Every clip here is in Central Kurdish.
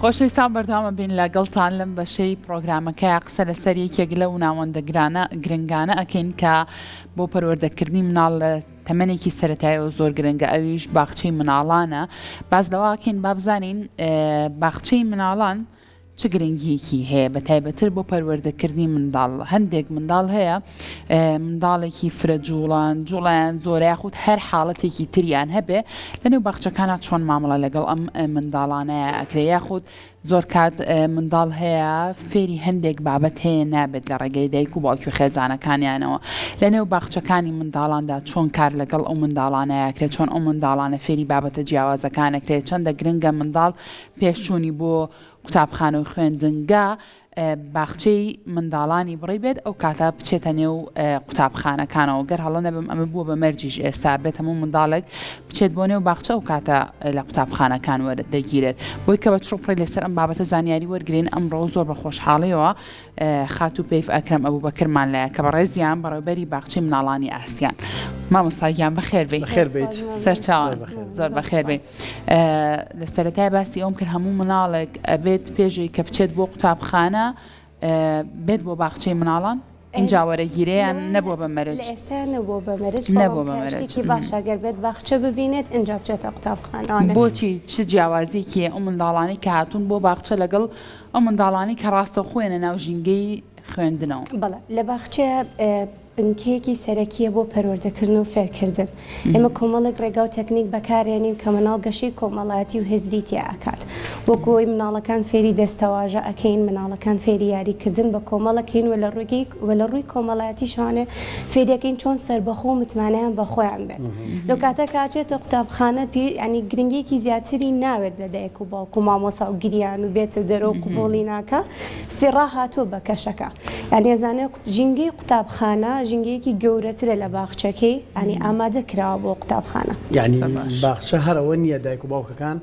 خۆشەویستان بەردەوامە بین لەگەڵتان لەم بەشەی پرۆگرامەکەیا قسە لەسەر یەکێک لەو ناوەندە گرانە گرنگانە ئەکەین کە بۆ پەروەردەکردنی مناڵ لە تەمەنێکی سەتایەوە زۆر گرنگە ئەویش باخچەی مناڵانە باز لەواکەین بابزانین باخچەی مناڵان چ گرنگیەکی هەیە بە تایبەتر بۆ پەروەردەکردنی منداڵ هەندێک منداڵ هەیە منداڵێکی فرە جوڵان جوڵیان زۆرە یاخود هەر حاڵەتێکی تریان هەبێ لەنێو باخچەکانە چۆن مامەڵە لەگەڵ ئەم منداڵانەیە ئەکرێ یاخود زۆر کات منداڵ هەیە فێری هەندێک بابەت هەیە نابێت لە ڕێگەی دایک و باوکی و خێزانەکانیانەوە لەنێو باخچەکانی منداڵاندا چۆن کار لەگەڵ ئەو منداڵانەیەکرێت چۆن ئەو منداڵانە فێری بابەتە جیاوازەکانەکرێت چەندە گرنگە منداڵ پێش چوونی بۆ قوتابخانە و خوێندنگا باخچەی منداڵانی بڕی بێت ئەو کاتە بچێتە نێو قوتابخانەکانەوە گەر هەڵە نەبم ئەمە بووە بە مەرجیش ئێستا بێت هەموو منداڵێک بچێت بۆ نێو باخچە ئەو کاتە لە قوتابخانەکان وەردەگیرێت بۆی کە بە چڕوپڕی لەسەر ئەم بابەتە زانیاری وەرگین ئەمڕۆ زۆر بە خۆشحاڵیەوە خاتوو پەیڤ ئەکرەم ئەبوبەکرمان لایە کە بەڕێزیان بەڕێوبەری باخچەی مناڵانی ئاسیان. مامۆستا گیان بەخێر بێی. بەخێر بێیت. سەرچاوان زۆر بەخێر بێی. لە سەرەتای باسی ئەوم کرد هەموو مناڵێک ئەبێت پێشەوەی کە بچێت بۆ قوتابخانە بێت بۆ باخچەی مناڵان ئینجا وەرەگیرێ یان نەبووە بە مەرج؟ لە ئێستا نەبووە بە مەرج نەبووە بەڵام بە کە مەرج. شتێکی باشە گەر بێت باخچە ببینێت ئینجا بچێتە قوتابخانەوانێ. بۆچی چ جیاوازیەکی هەیە ئەو منداڵانەی کە هاتوون بۆ باخچە لەگەڵ ئەو منداڵانەی کە ڕاستەوخۆ یەنە ناو ژینگەی خوێندنەوە. بەڵێ، لە باخچە بنکەیەکی سەرەکییە بۆ پەروەردەکردن و فێرکردن. ئێمە کۆمەڵێک ڕێگا و تەکنیک بەکارێنین کە منداڵ گەشەی کۆمەڵایەتی و هزری تیا ئەکات. وەکو ئەوەی منداڵەکان فێری دەستەواژە ئەکەین، منداڵەکان فێری یاریکردن بە کۆمەڵ ئەکەین و لە ڕێگەی و لە ڕووی کۆمەڵایەتیشەوانێ فێری ئەکەین چۆن سەربەخۆ و متمانەیان بە خۆیان بێت. لەو کاتە کە ئەچێتە قوتابخانە پێ یانی گرنگییەکی زیاتری ناوێت لە دایک و باوک و مامۆسا و گریان و بێتە دەرەوە و قبوڵی ناکا فێ ڕاهاتووە بە کەشەکە یانی ئەزانێ ژینگەی قوتابخانە ژینگەیەکی گەورەترە لە باخچەکەی یانی ئامادە کراوە بۆ قوتابخانە. یانی باخچە هەر ئەوە نییە دایک و باوکەکان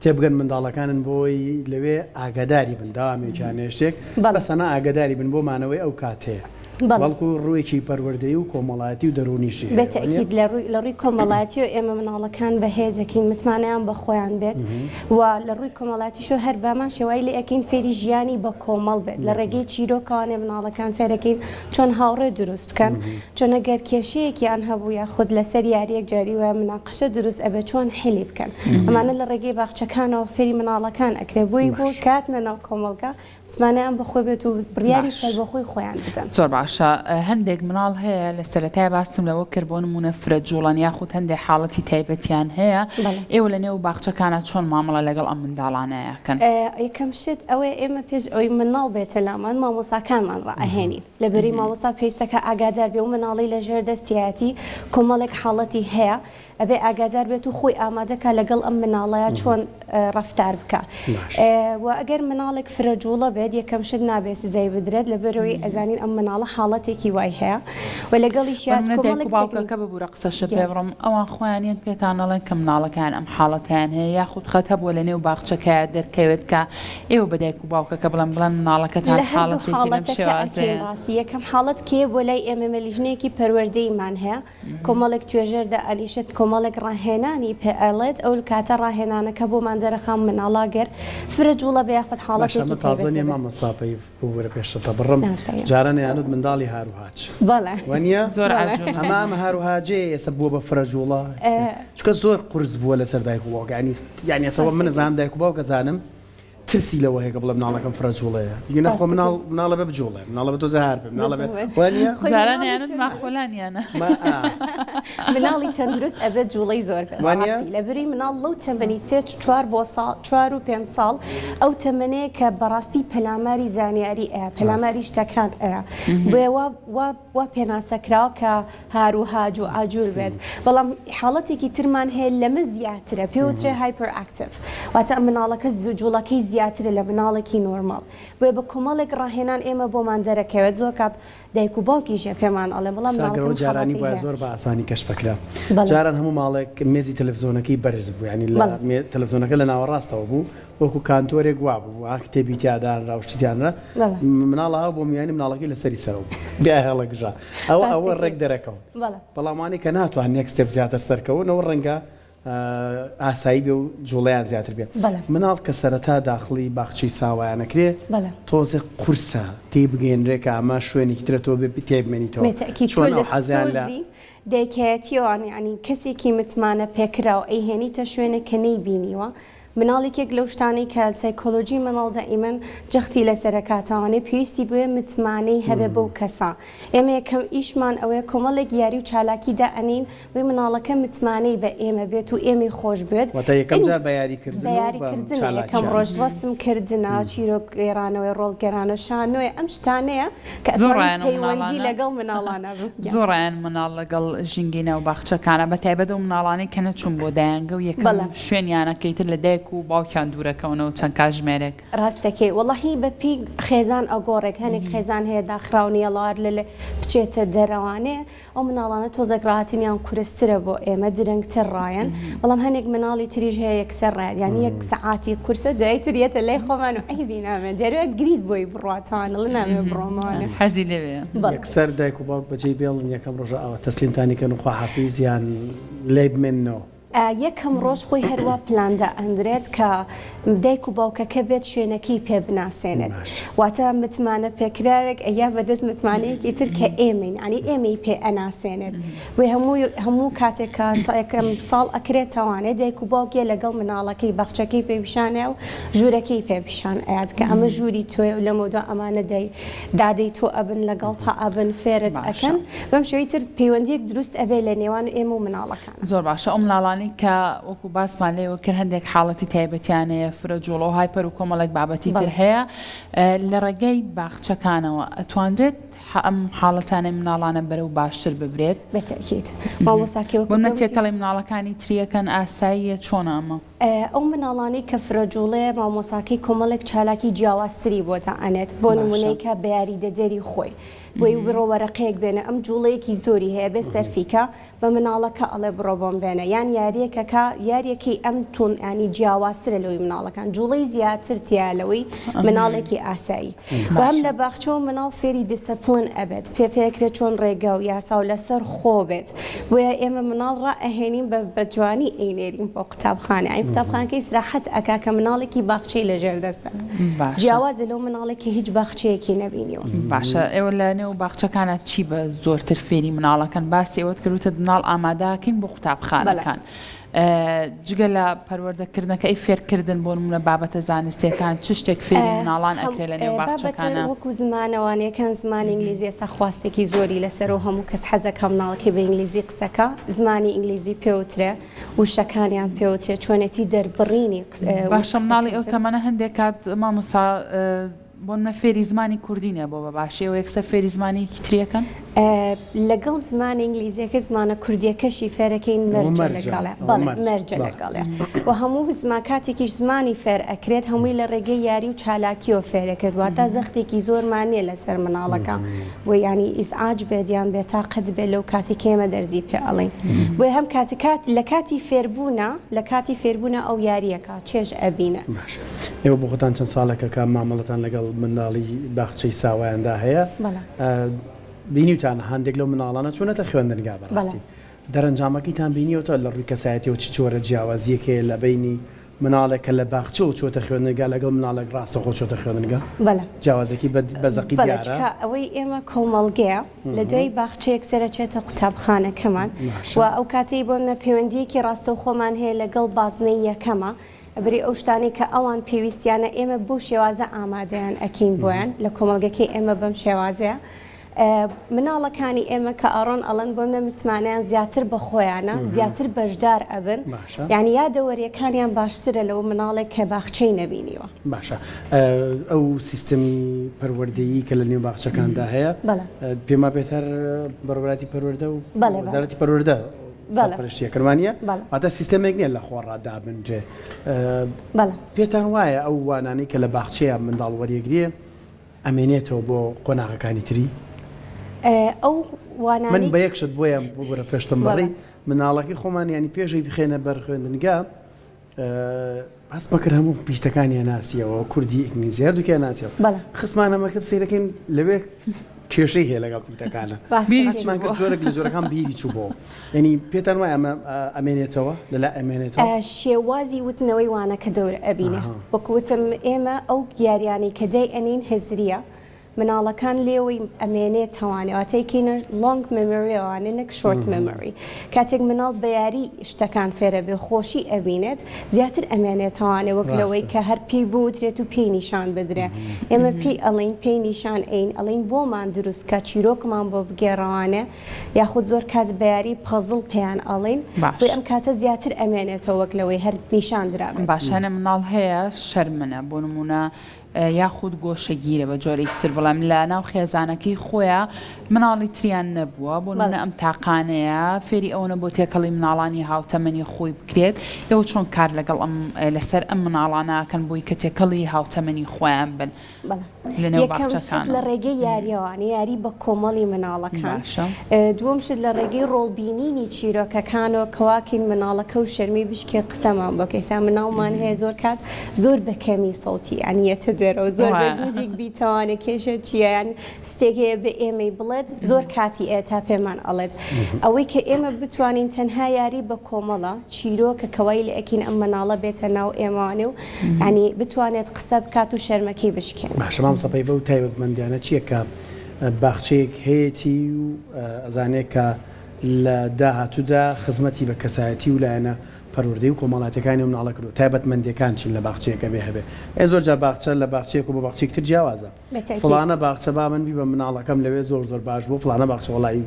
تێبگەن منداڵەکانن بۆی لەوێ ئاگاداری بن داوامێکیان هەیە شتێک بەسە نا ئاگاداری بن بۆ مانەوەی ئەو کاتەیە بەڵکو ڕووێکی پەروەردەیی و کۆمەڵایەتی و دەروونیشی هەیە بە تەئکید لە ڕووی لە ڕووی کۆمەڵایەتیەوە ئێمە منداڵەکان بەهێزەکەین متمانەیان بە خۆیان بێت و لە ڕووی کۆمەڵایەتیشەوە هەر بەمان شێوای لێ ئەکەین فێری ژیانی بە کۆمەڵ بێت لە ڕێگەی چیرۆکەوانێ منداڵەکان فێرەکەین چۆن هاوڕێ دروست بکەن چۆن ئەگەر کێشەیەکیان هەبوو یاخود لەسەر یاریەک جاری وایە مناقەشە دروست ئەبێت چۆن حلی بکەن ئەمانە لە ڕێگەی باخچەکانەوە فێری مناڵەکان ئەکرێ بۆی بۆ کاتنە ناو کۆمەڵگا متمانەیان بەخۆی بێت و بڕیاری سەربەخۆی خۆیان بدەن. زۆر باشە هەندێک مناڵ هەیە لە سەرەتای باسم لەوە کرد بۆ نمونە فرە جوڵەن یاخود هەندێک حاڵەتی تایبەتیان هەیە ئێوە لە نێو باخچەکانا چۆن مامەڵە لەگەڵ ئەم منداڵانە ئەکەن؟ یەکەم شت ئەوەیە ئێمە پێش ئەوەی مناڵ بێتە لامان مامۆستاکانمان ڕائەهێنین لەبەری مامۆستا پێویستەکە ئاگادار بێ و مناڵی لەژێر دەستیایەتی کۆمەڵێک حاڵەتی هەیە ئەبێ ئاگادار بێت و خۆی ئامادە کا لەگەڵ ئەم مناڵەیا چۆن ڕەفتار بکا و ئەگەر مناڵێک فرە جوڵە بێت یەکەم شت نابێ سزای بدرێت لەبەرئەوەی ئەزانین ئەم مناڵە حاڵەتێکی وای هەیە و لەگەڵیشیا بەمنە دایک و کۆمەڵێک تەکنیک باوکەکە ببورە قسەشت پێ بڕم ئەوان خۆیان یەن پێتان ئەڵێن کە مناڵەکەیان ئەم حاڵەتەیان هەیە یاخود خەت هەبووە لە نێو باخچەکەیا دەرکەوێت کە ئێوە بە دایک و باوکەکە بڵێن بڵێن مناڵەکەتان لە هەردوو حاڵەتێکی لەم حاڵەتەکە ئەکەین شێوازەیە. ڕاستی یەکەم حاڵەت کێیە بۆ لای ئێمە ئێمە لیژنەیەکی پەروەردەییمان هەیە کۆمەڵێک توێژەر دائەنیشێت کۆمەڵێک ڕاهێنانی پێ ئەڵێت ئەو کاتە ڕاهێنانەکە بۆمان دەرەخا مناڵا گەر فرە جوڵە بێ یاخود باشە حاڵەتێکی ئەمە تازە تایبەتی نیە بێ. مامۆستا پەیڤ ببورە پێشت دەبڕم ناسایە. جاران ئەیانوت منداڵی هار و هاج بەڵێ. وەنیە؟ زۆر بەڵێ. عەجوڵە. ئەمە ئەم هار و هاجەیە ئێستا بووە بە فرە جوڵە چونکە زۆر قورس بووە لەسەر دایک و باوک یانی یانی ئێستا وە من ڕاستەکەی. ئەزانم دایک و باوک ئەزانم ترسی لەوە هەیە کە بڵێ مناڵەکەم فرە جوڵەیە یونە خۆ مناڵ مناڵە بێ بجوڵێ مناڵە بێ تۆزێ هار بێ مناڵە بێ وانیە جارانیانت ماخۆلانیانە مناڵی تەندروست ئەبێت جوڵەی زۆر بێت بەڕاستی لەبری مناڵ لەو تەمەنی سێ چوار بۆ ساڵ چوار و پێنج ساڵ ئەو تەمەنەیە کە بەڕاستی پەلاماری زانیاری ئەیا پەلاماری شتەکان ئەیا بۆیە وا وا وا پێناسە کراوە کە هار و هاج و عجول بێت بەڵام حاڵەتێکی ترمان هەیە لەمە زیاترە پێوترێ hyperactive واتە ئەم مناڵەکە جوڵەکەی زیاترە لە مناڵێکی نۆرماڵ بۆیە بە کۆمەڵێک ڕاهێنان ئێمە بۆمان دەرەکەوێت زۆر کات دایک و باوکیش پێمان ئەڵێن بەڵام ساگەرەوە مناڵەکەم جارانی حاڵەتی وایە هەیە زۆر بە ئاسانی کەشف ئەکرا بەڵێ. جاران هەموو ماڵێک مێزی تەلەفزۆنەکەی بەرز بوو یانی لە بەڵێ. مێ تەلەفزۆنەکە لە ناوەڕاستەوە بوو وەکوو کانتۆرێک وابوو ها کتێبی تیا دانرا و شتی تیا دانرا بەڵێ. مناڵە هاو بۆ میوانی مناڵەکەی لەسەری سەرەوە بوو بیا هێڵەگژا ئەوە ئەوە ڕاستەکەی. ڕێک دەرەکەوت بەڵێ. بەڵام وانەی کە ناتوانن یەک step زیاتر سەرکەون ئەوە ڕەنگە. ئاسایی بێ و جوڵەیان زیاتر بێ. مناڵ کە سەرەتا داخڵی باخچەی ساوایان ئەکرێ تۆزێک قورسە تێی بگەیەنرێ کە ئەمە شوێنێکی ترە تۆ بێ تێی بمێنیتەوە. تۆ لە سۆزی دایکایەتیەوە یانی کەسێکی متمانە پێکراو ئەیهێنیتە شوێنێک کە نەیبینیوە مناڵ یەکێک لەو شتانەی کە سایکۆلۆجی مناڵ دائیمەن جەختی لەسەر ئەکاتەوانێ پێویستی بۆیە متمانەی هەبێ بەو کەسە ئێمە یەکەم ئیشمان ئەوەیە کۆمەڵێک یاری و چالاکی دائەنێین بۆی مناڵەکە متمانەی بە ئێمە بێت و ئێمەی خۆش بوێت واتە یەکەم جار بە یاری کردن بە یاری کردنە یەکەم ڕۆژ ڕەسم کردنە چیرۆک گێڕانەوەی ڕۆڵ گێرانە شانۆیە ئەم شتانەیە کە ئەتوانین پەیوەندی لەگەڵ مناڵانا بکەین. زۆر ڕایان مناڵ لەگەڵ ژینگەی ناو باخچەکانە بە تایبەت ئەو مناڵانەی کە نەچوون بۆ دایەنگە و یەکەم شوێنیانە کە ئیتر لە دایک و باوکیان دوورەکەونەوە چەند کاژمێرێک. ڕاستەکەی وەڵاهی بە پێی خێزان ئەگۆڕێک هەنێک خێزان هەیە داخراو نیە ڵار لە بچێتە دەرەوانێ ئەو مناڵانە تۆزێک ڕاهاتنیان قورسترە بۆ ئێمە درەنگتر ڕایەن بەڵام هەنێک مناڵی تریش هەیە یەکسەر ڕایەن یانی یەک سەعاتی قورسە دوای تر یەتە لای خۆمان و عەیبی نامێ جارێ گریت بۆی بڕواتان ئەڵێ نامێ بڕۆمەوانێ حەزی لێوێ. بەڵێ. یەکسەر دایک و باوک بەجێی بێڵن یەکەم ڕۆژە ئاوا تەسلیمتانی کەن و خواحافیز یان لێی بمێننەوە؟ یەکەم ڕۆژ خۆی هەروا پلان دائەندرێت کە دایک و باوکەکە بێت شوێنەکەی پێ بناسێنێت واتە متمانە پێکراوێک ئەیا بەدەست متمانەیەکی تر کە ئێمەین یانی ئێمەی پێ ئەناسێنێت وێ هەموو هەموو کاتێک کە یەکەم ساڵ ئەکرێتەوانێ دایک و باوکێ لەگەڵ مناڵەکەی بەخچەکەی پێ پیشانەیە و ژوورەکەی پێ پیشان ئەیات کە ئەمە ژووری تۆیە و لەمەودوا ئەمانە دای دادەی تۆ ئەبن لەگەڵ تا ئەبن فێرت ئەکەن بەم شێوەی تر پەیوەندیەک دروست ئەبێ لە نێوان ئێمە و مناڵەکە. زۆر باشە ئەو مناڵانەی کە وەکو باسمان لێوە کرد هەندێک حاڵەتی تایبەتیان هەیە فرە جوڵە و hyper و کۆمەڵێک بابەتی تر هەیە لە ڕێگەی باخچەکانەوە ئەتوانرێت ئەم حاڵەتانەی مناڵانە بەرەو باشتر ببرێت؟ بەتەکید مامۆستا کێ وەکو بۆ تێکەڵی مناڵەکانی تریەکەن ئاساییە چۆنە ئەمە؟ ئەو مناڵانەی کە فرە جوڵەیە مامۆساکەی کۆمەڵێک چالاکی جیاوازتری بۆ دائەنێت بۆ نمونەی کە بە یاریدەدەری خۆی بۆی بڕۆ وەرەقەیەک بێنە ئەم جوڵەیەکی زۆری هەیە بێ سەرفیکە بە مناڵەکە ئەڵێ بڕۆ بۆم بێنە یان یاریەکەکە یاریەکەی ئەم تون ینی جیاوازترە لەوەی مناڵەکان جوڵەی زیاتر تیا لەوەی مناڵێکی ئاسایی و هەم لە باخچەوە مناڵ فێری discipline ئەبێت پێ فێرکرێت چۆن ڕێگا و یاسا و لەسەر خۆ بێت بۆیە ئێمە مناڵ ڕائەهێنین بە بە جوانی ئەینێرین بۆ قوتابخانە ئەی قوتابخانەکە ئیسراحەت ئەکا کە مناڵێکی باخچەی لەژێر دەستە جیاوازە لەو مناڵێک کە هیچ باخچەیەکی نەبینیوە. باشە ئێوە لە نێو باخچەکانا چی بە زۆرتر فێری مناڵەکەن باسی ئەوەت کرد وتت مناڵ ئامادەکەین بۆ قوتابخانەکان جگە لە پەروەردەکردنەکە ئەی فێرکردن بۆ نمونە بابەتە زانستیەکان چ شتێک فێری مناڵان ئەکرێ لە نێو باخچەکانە؟ وەکو زمانەوانیەکان زمانی ئینگلیزی ئێستا خواستێکی زۆری لەسەر و هەموو کەس حەزەکا مناڵەکەی بە ئینگلیزی قسەکا زمانی ئینگلیزی پێوترێ وشەکانیان پێوترێ چۆنێتی دەربڕینی باشە مناڵی ئەو تەمەنە هەندێک کات مامۆستا بۆ نمونە فێری زمانی کوردی نەبووە بە باشی ئێوە یەکسەر فێری زمانێکی تری ئەکەن؟ لەگەڵ زمانی ئینگلیزیەکە زمانە کوردیەکەشی فێرەکەین مەرجە لەگەڵێ بەڵێ مەرجە لەگەڵێ و هەموو زمان کاتێکیش زمانی فێر ئەکرێت هەمووی لە ڕێگەی یاری و چالاکیەوە فێرەکرێت واتە زەختێکی زۆرمان نییە لەسەر مناڵەکە بۆ یانی ئیزعاج بێت یان بێتاقەت بێت لەو کاتی کە ئێمە دەرزی پێ ئەڵێین بۆیە هەم کاتی کات لە کاتی فێربوونە لە کاتی فێربوونە ئەو یاریەکە چێژ ئەبینە. باشە ئێوە بۆ خۆتان چەند ساڵێکە کە مامەڵەتان لەگەڵ منداڵی باخچەی ساوایاندا هەیە بینیوتانە هەندێک لەو منداڵانە چوونەتە خوێندنگا بەڕاستی دەرەنجامەکەیتان بینیوەتەوە لە ڕووی کەسایەتیەوە چ جۆرە جیاوازیەک هەیە لە بەینی مناڵێک کە لە باخچەوە چووەتە خوێندنگا لەگەڵ مناڵێک ڕاستەوخۆ چۆتە خوێندنگا؟ بەلێ. جیاوازیەکەی بە بە زەقی بەلێ دیارە؟ چکا ئەوەی ئێمە کۆمەڵگەیە لە دوای باخچە یەکسەر ئەچێتە قوتابخانەکەمان و باشە. ئەو کاتەی بۆ منە پەیوەندیەکی ڕاستەوخۆمان هەیە لەگەڵ بازنەی یەکەمە بری ئەو شتانەی کە ئەوان پێویستیانە ئێمە بەو شێوازە ئامادەیان ئەکەین بۆیان لە کۆمەڵگەکەی ئێمە بەم شێوازەیە مناڵەکانی ئێمە کە ئەڕۆن ئەڵێن بۆ منە متمانەیان زیاتر بە خۆیانە زیاتر بەشدار ئەبن یانی یادەوەریەکانیان باشترە لەو مناڵێک کە باخچەی نەبینیوە. باشە ئەو سیستەمی پەروەردەیی کە لە نێو باخچەکاندا هەیە پێم وابێت هەر بەڕێوەبەرایەتی پەروەردە و وەزارەتی پەروەردە سەرپەرشتی ئەکەن وانییە؟ واتە سیستەمێک نییە لە خۆڕا دابنرێ. پێتان وایە ئەو وانانەی کە لە باخچەیە منداڵ وەریەگرێ ئەمێنێتەوە بۆ قۆناغەکانی تری؟ ئەو وانانەی. من بە یەک شت بۆیە ببورە پێشتم بڕی، مناڵەکەی خۆمان یانی پێش ئەوی بخەینە بەر خوێندنگا هەستمە کرد هەموو پیتەکانیان ناسیەوە کوردی ئینگلیزی هەردووکیان ناسیەوە خستمانە مەکتەب سەیرەکەین لەوێ. کێشەی هەیە لەگەڵ پیتەکانە. بیری هەستمان کرد جۆرێک لە جۆرەکان بیری چووبۆوە. یانی پێتان وایە ئەمە ئەمێنێتەوە؟ لەلا ئەمێنێتەوە؟ شێوازی وتنەوەی وانەکە دەور ئەبینێ. وەکو وتم ئێمە ئەو یاریانەی کە دای ئەنێین هزرییە، مناڵەکان لێوەی ئەمێنێتەوانێ واتە یکەینە long memory ئەوانێ نەک short memory کاتێک مناڵ بە یاری شتەکان فێرەبێ خۆشی ئەبینێت زیاتر ئەمێنێتەوانێ وەک لەوەی کە هەر پێی بوترێت و پێی نیشان بدرێ ئێمە پێی ئەڵین پێی نیشان ئەین ئەڵین بۆمان دروست کە چیرۆکمان بۆ بگێڕەوانێ یاخود زۆر کات بە یاری پەزڵ پێیان ئەڵین بۆیە ئەم کاتە زیاتر ئەمێنێتەوە وەک لەوەی هەر نیشان درابێت. باشە هەنێ مناڵ هەیە شەرمنە بۆ نمونە یاخود گۆشەگیرە بە جۆرێکی تر بڵێم لە ناو خێزانەکەی خۆیا مناڵی تریان نەبووە بۆ نمونە ئەم تاقانەیە فێری ئەوە نەبووە تێکەڵی مناڵانی هاوتەمەنی خۆی بکرێت ئێوە چۆن کار لەگەڵ ئەم لەسەر ئەم مناڵانە ئەکەن بۆی کە تێکەڵی هاوتەمەنی خۆیان بن بەڵێ لە نێو یەکەم شت لە باخچەکانەوە ڕێگەی یاریەوانە یاری بە کۆمەڵی مناڵەکان باشە دووەم شت لە ڕێگەی ڕۆڵ بینینی چیرۆکەکانەوە کەواکەین مناڵەکە و شەرمی بشکێ قسەمان بۆ کە ئێستا مناڵمان هەیە زۆر کات زۆر بە کەمی سەوتی یان یەتە دەرەوە زۆر بە نزیک بیتەوانێ کێشە چییە یان ستێک هەیە بە ئێمەی بڵێت زۆر کاتی ئێ تا پێمان ئەڵێت ئەوەی کە ئێمە بتوانین تەنها یاری بە کۆمەڵە چیرۆکە کەوای لە ئەکین ئەم مناڵە بێتە ناو ئێمەوانێ و ینی بتوانێت قسە بکات و شەرمەکەی بشکێنێت. باشە مامۆستا پەیڤ و تایبەتمەندیانە چییە کە باخچەیەک هەیەتی و ئەزانێ کە لە داهاتوودا خزمەتی بە کەسایەتی و لایەنە پەروەردەیی و کۆمەڵاتیەکانی ئەو مناڵە کردووە، تایبەتمەندیەکان چین لە باخچەیەک ئەبێ هەبێ؟ ئێ زۆر جار باخچە لە باخچەیەک و بۆ باخچەیەکی تر جیاوازە. بەتەئکید. فڵانە باخچە با من بیبەم مناڵەکەم لەوێ زۆر زۆر باش بوو، فڵانە باخچە وەڵایی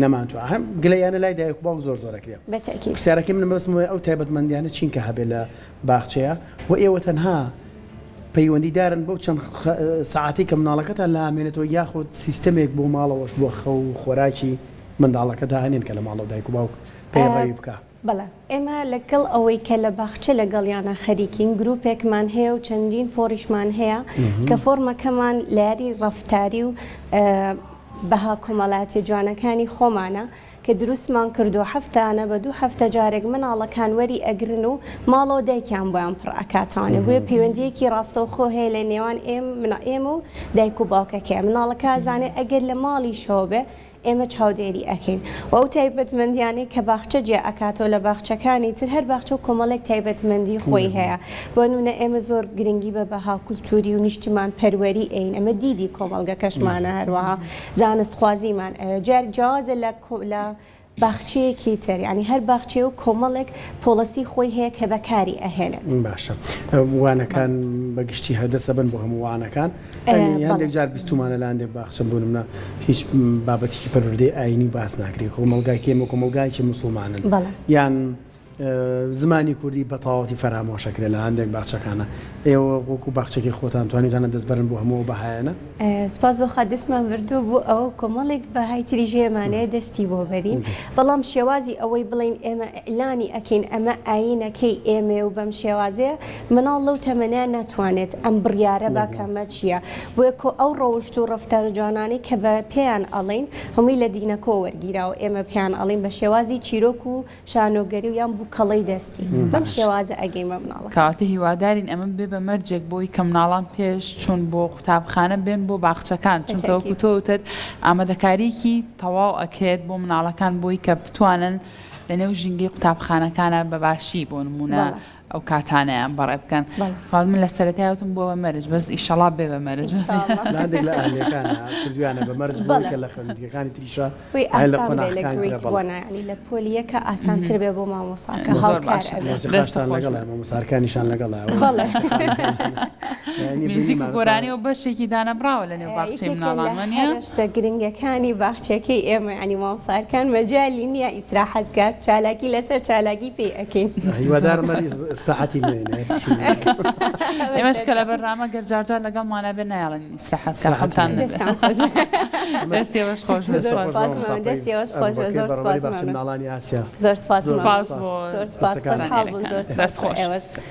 نەمانتوانی. هەم گلەییانە لای دایک و باوک زۆر زۆر ئەکرێ. بەتەئکید. پرسیارەکەی من مەبەستم ئەوەیە ئەو تایبەتمەندیانە چین کە هەبێ لە باخچەیە و ئێوە تەنها پەیوەندیدارن بەو چەند سەعاتەی کە مناڵەکەتان لا ئەمێنێتەوە یاخود سیستەمێک بۆ ماڵەوەش بۆ خەو و خۆراکی منداڵەکە دائەنێن کە لە ماڵەوە دایک و باوک پەیڕەوی بکا؟ بەڵێ ئێمە لەگەڵ ئەوەی کە لە باخچە لەگەڵیانە خەریکین گروپێکمان هەیە و چەندین فۆڕیشمان هەیە کە فۆڕمەکەمان لە یاری ڕەفتاری و بەها کۆمەڵایەتیە جوانەکانی خۆمانە کە دروستمان کردووە هەفتانە بە دوو هەفتە جارێک مناڵەکان وەری ئەگرن و ماڵەوە دایکیان بۆیان پڕ ئەکاتەوانێ بۆیە پەیوەندیەکی ڕاستەوخۆ هەیە لە نێوان ئێمە و دایک و باوکەکەی مناڵەکە ئەزانێ ئەگەر لە ماڵیشەوە بێ ئێمە چاودێری ئەکەین و ئەو تایبەتمەندیانەی کە باخچە جیا ئەکاتەوە لە باخچەکانی تر هەر باخچە و کۆمەڵێک تایبەتمەندی خۆی هەیە بۆ نمونە ئێمە زۆر گرنگی بە بەها کولتوری و نیشتمان پەروەری ئەین ئەمە دیدی کۆمەڵگەکەشمانە هەروەها زانستخوازیمان ئەوێ جار جیاوازە لە لە باخچەیەکی تر یانی هەر باخچەیە و کۆمەڵێک policy خۆی هەیە کە بەکاری ئەهێنێت. باشە وانەکان بە گشتی هەر دەست ئەبەن بۆ هەموو وانەکان یانی هەندێک جار بیستومانە لە هەندێک باخچە بۆ نمونە هیچ بابەتێکی پەروەردەی ئایینی باس ناکرێت کۆمەڵگای ئێمە کۆمەڵگایەکی موسڵمانن یان زمانی کوردی بە تەواوەتی فەرامۆش ئەکرێت لە هەندێک باخچەکانە ئێوە وەکو باخچەکەی خۆتان توانیوتانە دەست بەرن بۆ هەموو ئەو بەهایانە؟ سوپاس بۆ خوا دەستمان بردووە بۆ ئەوە کۆمەڵێک بەهای تریش هەیەمان هەیە دەستی بۆ بەرین بەڵام شێوازی ئەوەی بڵێین ئێمە ئیعلانی ئەکەین ئەمە ئایینەکەی ئێمەیە و بەم شێوازەیە مناڵ لەو تەمەنەیا ناتوانێت ئەم بڕیارە با کە ئەمە چییە بۆیە کۆ ئەو ڕەوشت و ڕەفتارە جوانانەی کە بە پێیان ئەڵێین هەمووی لە دینەکەوە وەرگیراوە ئێمە پێیان ئەڵێین بە شێوازی چیرۆک و شانۆگەری و یان بوکەڵەی دەستی بەم شێوازە ئەگەین بە مناڵەکان. کەواتە هیوادارین ئەمە ببێ بە مەرجێک بۆی کە مناڵان پێش چوون بۆ قوتابخانە بێن بۆ باخچەکان چونکە وەکو تۆ وتت ئامادەکاریەکی تەواو ئەکرێت بۆ مناڵەکان بۆی کە بتوانن لەنێو ژینگەی قوتابخانەکانە بە باشی بۆ نمونە ئەو کاتانەیان بەڕێ بکەن. خوا من لە سەرەتای وتم بووە بە مەرج بەس ئیشەڵا بێ بە مەرج. لە هەندێک لە ئەهلیەکانا کردویانە بە مەرج بۆی کە لە خوێندنگەکانی تریشا بۆی هەر لە ئاسان بێ لە قۆناغەکانی گرەید ترا بەڵێ. وەنا یانی لە پۆلی یەکا ئاسانتر بێ بۆ مامۆستاکە زۆر هاوکار باشە. ئەبێ. دەست مۆسیقاشتان خۆش لەگەڵە بێت. مامۆستاکانیشان لەگەڵە بەڵێ. یانی میوزیک و بینیمان گۆرانی و بەشێکی دانەبڕاوە لە نێو باخچەی یەکێکە لە مناڵان وانیە؟ هەرە شتە گرنگەکانی باخچەکەی ئێمە یانی مامۆستاکان مەجالی نییە ئیسراحەت کات چالاکی لەسەر چالاکی پێی ئەکەین. هیوادارم هەر ئیسراحەتی نەهێنێ هەر پشوو نەدەین. ئێمەش کە لە بەرنامە گەر جارجار لەگەڵمانا بێ نایەڵین ئیسراحەت کا خەمتان نەبێ. دەستان خۆش بێ. دەستی ئێوەش خۆش بێ. زۆر سپاس. سپاس مەمنون دەستی ئێوەش خۆش بێ زۆر سپاس بەڕێوەبەری باخچەی مەمنون. مناڵانی ئاسیا. زۆر سپاس زۆر مەمنون. سپاس بۆ زۆر سپاس خۆشحاڵ بووم زۆر دەست سپاس بۆ خۆش. ئێوەش. بە.